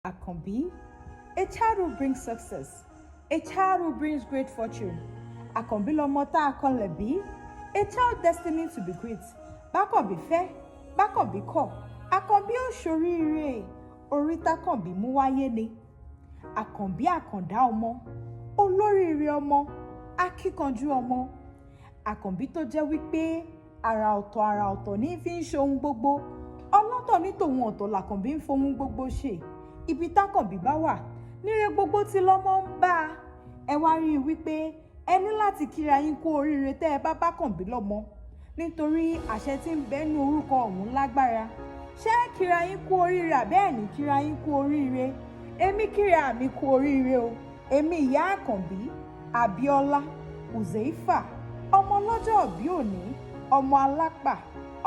Àkànbí, a child who brings success, a child who brings great fortune. Àkànbí lọmọ tá a kọlẹ̀ bí, a child destined to be great. Bákànbí fẹ́, bákànbí kọ̀, Àkànbí ó ṣoríire, orí tákànbí mú wáyé ni. Àkànbí àkàndá ọmọ, olóríire ọmọ, akíkanjú ọmọ. Àkànbí tó jẹ́ wípé àrà ọ̀tọ̀ ní fi ń ṣohun gbogbo. Ọlọ́tọ̀ ní tòun ọ̀tọ̀ làkànbí ń fohun gbogbo ṣe. Ibi tákànbí bá wà, níre gbogbo tí lọ́mọ ń bá a. Ẹ wá rí i wípé ẹ ní láti kíra yín kú oríire tẹ́ ẹ bá bákànbí lọ́mọ. Nítorí àṣẹ tí ń bẹ́nu orúkọ ọ̀hún lágbára. Ṣé ẹ kíra yín kú oríire àbẹ́ ẹ̀ ní kíra yín kú oríire? Èmi kíra mi kú oríire o. Èmi ìyá Àkànbí, Abíọ́lá, Huzaifa, ọmọ ọlọ́jọ́ òbí òní, ọmọ alápà,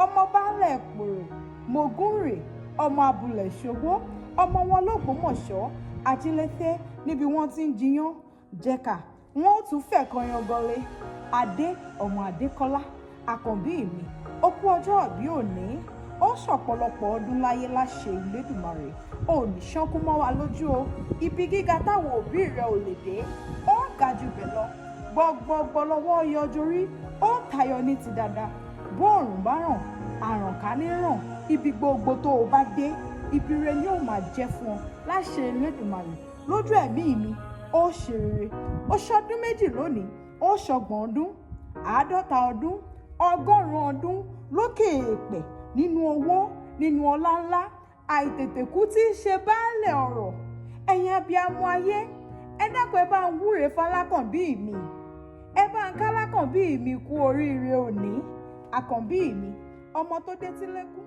ọmọ baálẹ̀ pòrò, Mògúnrè, ọmọ abúlẹ̀ ṣòwò, ọmọ wọn lÓgbómọ̀ṣọ́, Ajílété níbi wọ́n ti ń jiyán, jẹ̀ka, wọ́n ó tún fẹ̀kọ yangànlé. Adé ọmọ Adékọ́lá, Àkànbí mi, ó kú ọjọ́ òbí òní, ó ṣọ̀pọ̀lọpọ̀ ọdún láyé láṣẹ Elédùmarè. Ò ní ṣánkú mọ́ wa lójú o. Ibi gíga táwọn òbí rẹ ò lè dé, ó ga jù bẹ́ẹ̀ lọ. Gbọgbọgbọ lọ́wọ́ yọjorí, ó tayọ ní ti dáadáa. Bóòrùn bá ràn, àrànká ní ràn. Ibi gbogbo tó o bá dé, ibi rere ni ó máa jẹ́ fún ọ láṣẹ Elédùmarè. Lójú ẹ̀mí mi, ó ṣe rere. Ó ṣọdún 2 lónìí, ó ṣọgbọ̀n ọdún, 50 ọdún, 100 ọdún lókè èèpẹ̀ nínú owó, nínú ọlá ńlá, àìtètèkú tí í ṣe baálẹ̀ ọ̀rọ̀. Ẹ̀yin abiyamọ ayé, ẹ dákun ẹ bá ń wúre fálákànbí mi. Ẹ bá ń kálákànbí mi kú oríire òní. Àkànbí mi, ọmọ tó dé tí lẹ́kún.